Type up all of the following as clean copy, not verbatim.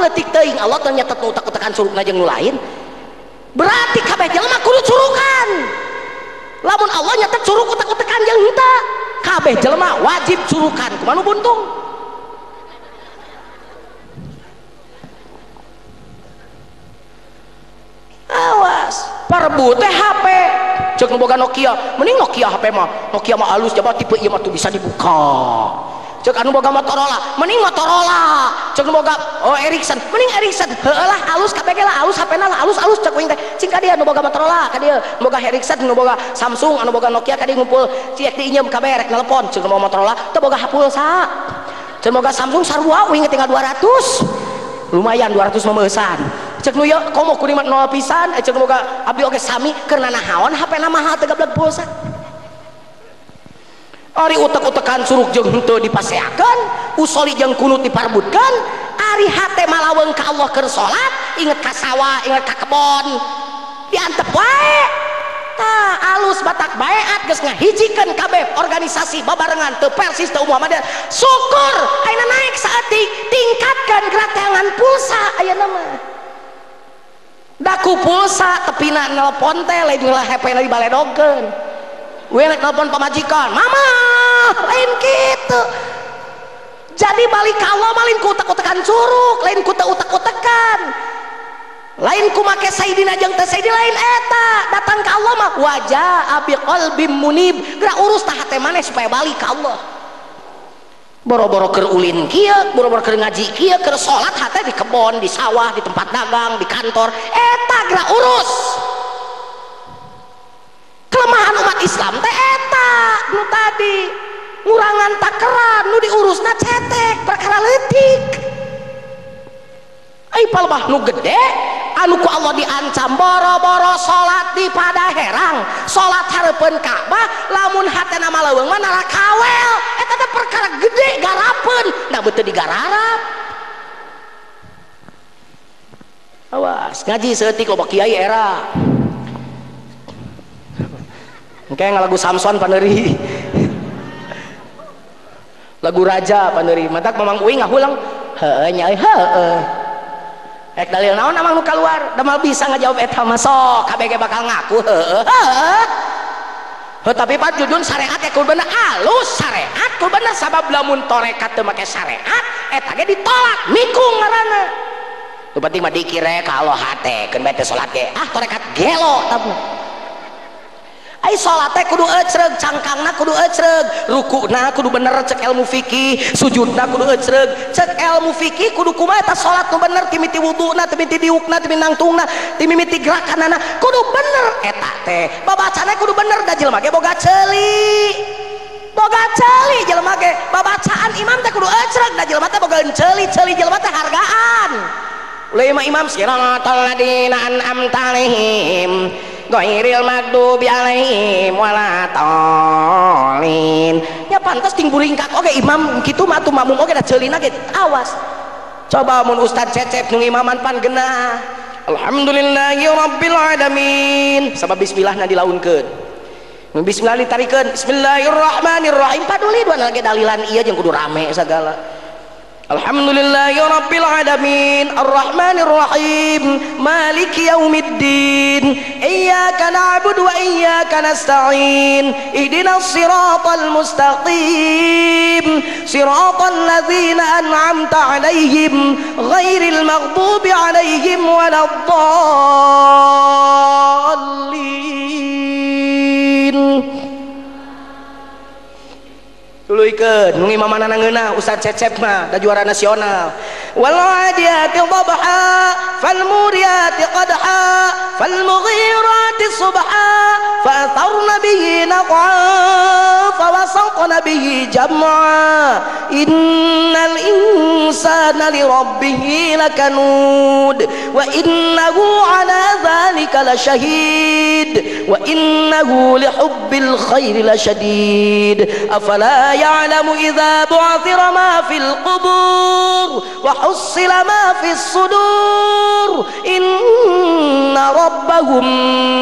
leutik teuing Allah teh nyatet nu utak-utakan curugna jeung nu lain. Berarti kabeh jelema kudu curukan. Lamun Allah nyatet curug utak-utakan jeung henteu, kabeh jelema wajib curukan. Kumaha nu buntung? Awas, parbu teh HP. Cek nu boga Nokia, mending Nokia HP mah. Nokia mah halus, coba tipe ieu mah tuh bisa dibuka. Cek anu boga Motorola, mending Motorola. Cek nu boga oh Ericsson, mending Ericsson. Heueuh lah halus kabeh ge lah halus HP-na lah halus-halus cek uing teh. Cing ka dieu nu boga Motorola, ka dieu nu boga Ericsson, nu boga Samsung, anu boga Nokia ka dieu ngumpul. Ciek diinjem kabeh rek nelpon. Cek nu boga Motorola teu boga pulsa. Cek boga Samsung sarua uing tinggal 200. Lumayan 200 memeusan. Cek nu ieu komo kuring mah 0 pisan, cek nu boga abdi oge sami keur nanahaon HP-na mahal teu gableg pulsa. Ari utek-utekan curug jeung henteu dipaseakeun, usoli jeung kunut diparbutkeun, ari hate malaweung ka Allah keur salat, inget ka sawah, inget ka kebon, diantep wae. Tah alus batak baeat geus ngahijikeun kabeh organisasi babarengan teu Persis teu Muhammadiyah. Syukur ayeuna naik saeutik, tingkatkan geratangan pulsa ayeuna mah. Daku pulsa tepina nelpon teh lain lah HP-na dibaledogkeun. Gue nelpon pamajikan, mama lain gitu. Jadi balik ka Allah mah lain ku utek-utekan curug, lain ku teu utek-utekan, lain ku make sayyidina jeung teu sayyidina, lain eta. Datang ka Allah mah wajah abi qalbim munib, geura urus tah hate maneh supaya balik ka Allah. Boro-boro keur ulin kieu, boro-boro keur ngaji kieu, keur salat hate di kebon, di sawah, di tempat dagang, di kantor, eta geura urus. Kelemahan umat Islam teh eta nu tadi ngurangan takeran nu diurusna cetek perkara leutik. Ai palebah nu gede anu ku Allah diancam boro-boro salat di padaherang, salat hareupeun Ka'bah, lamun hatena maleuweung mah narakawel. Eta teh perkara gede garapeun, da beuteun digararap. Awas ngaji saeutik loba kiai era. Kayak lagu Samson paneuri. Lagu raja paneuri. Matak mamang uing ngahulang heueuh nya heueuh. Rek dalil naon amang nu kaluar, da mal bisa ngajawab eta mah sok kabeh ge bakal ngaku heueuh heueuh. Heuh tapi Pak Jujun syariat ge kudu bener, alus syariat kudu bener sabab lamun tarekat teu make syariat eta ge ditolak mikung ngaranna. Nu penting mah dikire ka Allah hate keun bae teu salat ge. Ah tarekat gelo tamu. Ai salat teh kudu ecreg, cangkangna kudu ecreg, rukuna kudu bener cek ilmu fikih, sujudna kudu ecreg, cek ilmu fikih kudu kumaha eta salat nu bener timiti wuduna, timiti diukna, timiti nangtungna, timiti gerakanana kudu bener eta teh. Babacana kudu bener da jelema ge boga ceuli. Boga ceuli jelema ge, babacaan imam teh kudu ecreg da jelema teh boga ceuli, ceuli jelema teh hargaan. Ulah imam imam siratal ladina an'amta alaihim ghairil maghdubi alaihim waladdallin. Ya pantes ting buringkak oge imam kitu mah atuh makmum oge da ceulina ge awas. Coba mun ustad Cecep nu imaman pan genah. Alhamdulillahi rabbil alamin. Sabab bismillahna dilaunkeun. Mun bismillah ditarikeun bismillahirrahmanirrahim paduli dua lagi dalilan ieu jeung kudu rame sagala. Alhamdulillahi rabbil alamin arrahmanir rahim maliki yaumiddin iyyaka na'budu wa iyyaka nasta'in ihdinas siratal mustaqim siratal ladzina an'amta 'alaihim ghairil maghdubi 'alaihim waladdallin. Tuluikeun nu imamanana ngeunah Ustaz Cecep mah da juara nasional. Wal 'adiyati dhabha fal muriyati qadha fal mughirati subha fa atharna bihi naq'a fa wasaqna bihi jam'a innal insana li rabbih lakanud wa innahu 'ala dhalika lasyahid wa innahu li hubbil khairi lasyadid afala يعلم إذا بعثر ما في القبور وحصل ما في الصدور إن ربهم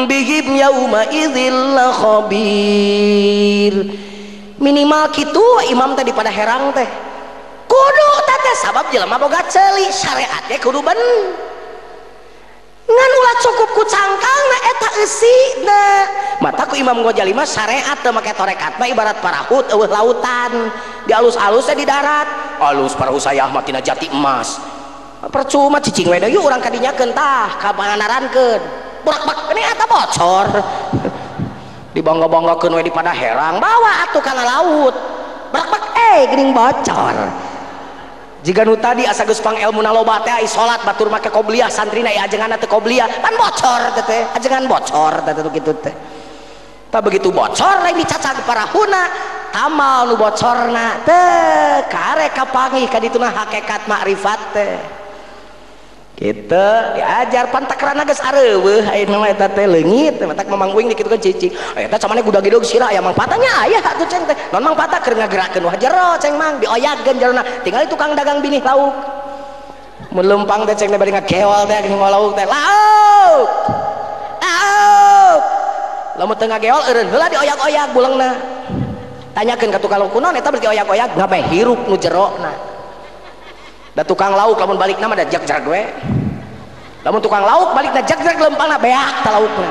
بهم يومئذ لخبير. Minimal kitu imam tadi pada herang teh kudu teh Sabab jelema boga ceuli, syariatnya kudu ben. Ngan ulah cukup ku cangkangna eta eusina. Mata ku Imam Ghazali mah syariat teu make tarekat mah ibarat parahu eueuh lautan. Di alus-alusnya di darat. Alus parahu saya mah tina jati emas. Percuma cicing we deui urang kadinyakeun tah, ka panganarankeun. Burak-bak ini eta bocor. Dibangga-banggakeun we di pada herang, bawa atuh kana laut. Brak-bak geuning bocor. Jiga nu tadi asa geus pang elmuna loba teh ai salat batur make qobliyah santrina ai ajenganna teu qobliyah pan bocor teh teh ajengan bocor teh teh kitu teh. Tah begitu bocor lain dicacag parahuna tamal nu bocorna teh karek kapanggih ka dituna hakikat makrifat teh. Kitu diajar pan takrana geus areuweuh ayeuna mah eta teh leungit matak Mamang Uing dikitukeun cicing. Eta camane gudag-gidog sirah aya mangpatanya aya atuh ceng teh. Non mangpata keur ngagerakeun wah jero ceng mang dioyagkeun jerona. Tingali tukang dagang binih lauk. Mun leumpang teh ceng teh bari ngagewal teh geuning lauk teh. Lauk. Lauk. Lamun teu ngagewal eureun heula dioyag-oyag bulengna. Tanyakeun ka tukang lauk kunaon eta bari dioyag-oyag ngabe hirup nu jerona. Da tukang lauk lamun balikna mah da jag-jag we. Lamun tukang lauk balikna jag-jag lempangna beak ta laukna.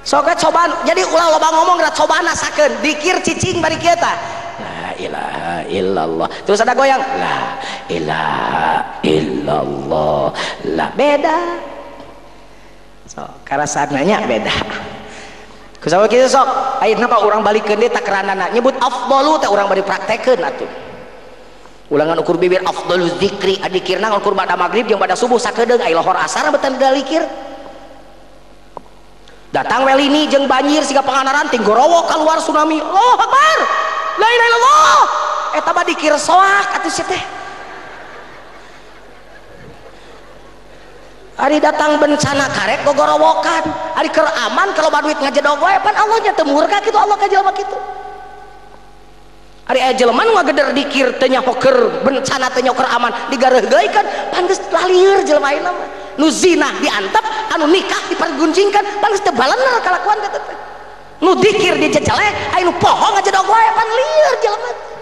Sok cobaan, jadi ulah loba ngomong da cobaan asakeun, dikir cicing bari kieu tah. La ilaha illallah. Terus ada goyang, la ilaha illallah. La beda. Sok karasana nya beda. Kusawa kitu sok, ayeuna mah urang balikeun deui takranana nyebut afdalu teh urang bari praktekeun atuh. Ulangan ukur bibir afdalu zikri adikirna ukur bada magrib jeung bada subuh sakedeung ai lohor asar beuteun dalikir. Datang we lini jeung banjir siga panganaran ting gorowo kaluar tsunami. Allahu akbar. La ilaha illallah. Eta mah dikir soak atuh sia teh. Ari datang bencana karek gogorowokan, ari keur aman kalau duit ngajedog wae pan Allah nya teu murka kitu Allah ka jelema kitu. Ari aya jelema nu ngageder dikir teu nyaho keur bencana teu nyaho keur aman digareuhgeuikeun pan geus lalieur jelema ayeuna mah. Nu zina diantep, anu nikah dipergunjingkan pan geus teu balener kalakuan teh teh. Nu dikir dijejeleh, aya nu poho ngajedog wae pan lieur jelema.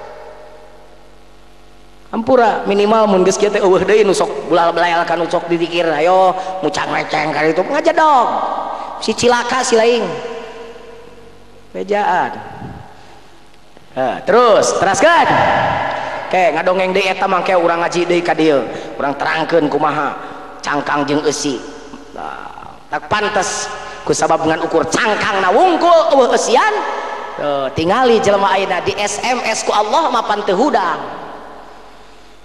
Ampura minimal mun geus kieu teh eueuh deui nu sok bulal-belayal ka nu sok didikir ayo mucang-meceng ka ditu ngajedog si cilaka si laing bejaan. Terus teraskeun ke ngadongeng deui eta mangke urang ngaji deui ka dieu urang terangkeun kumaha cangkang jeung eusi. Tak pantes ku sabab ngan ukur cangkangna wungkul eueuh eusian tingali jelema ayeuna di SMS ku Allah mapan teu hudang.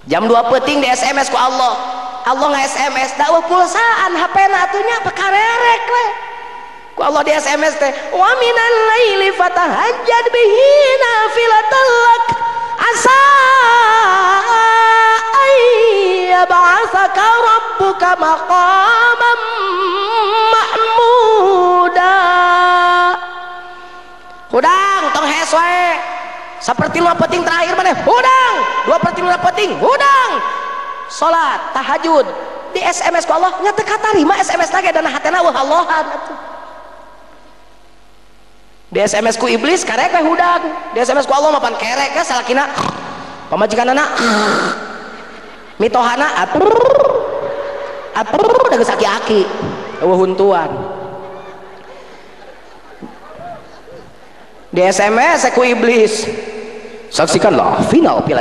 Jam 2 peuting di SMS ku Allah. Allah nge-SMS da eueuh pulsaan HP-na atuh nya pekarerek we. Ku Allah di SMS teh wa minal laili fatahajjad bihi nafilatan lak asa ay yab'atsaka rabbuka maqaman mahmuda. Hudang tong hees wae. Seperti lima penting terakhir mana? Hudang. 2/3 penting, hudang. Salat, tahajud, di SMS ku Allah nya teu katarima SMS lagi dan hatena eueuh Allahan atuh. Di SMS ku iblis karek we hudang. Di SMS ku Allah mah pan kerek ka salakina pamajikanana mitohana atur atur da geus aki-aki eueuh huntuan. Di SMS ku iblis, saksikanlah final Piala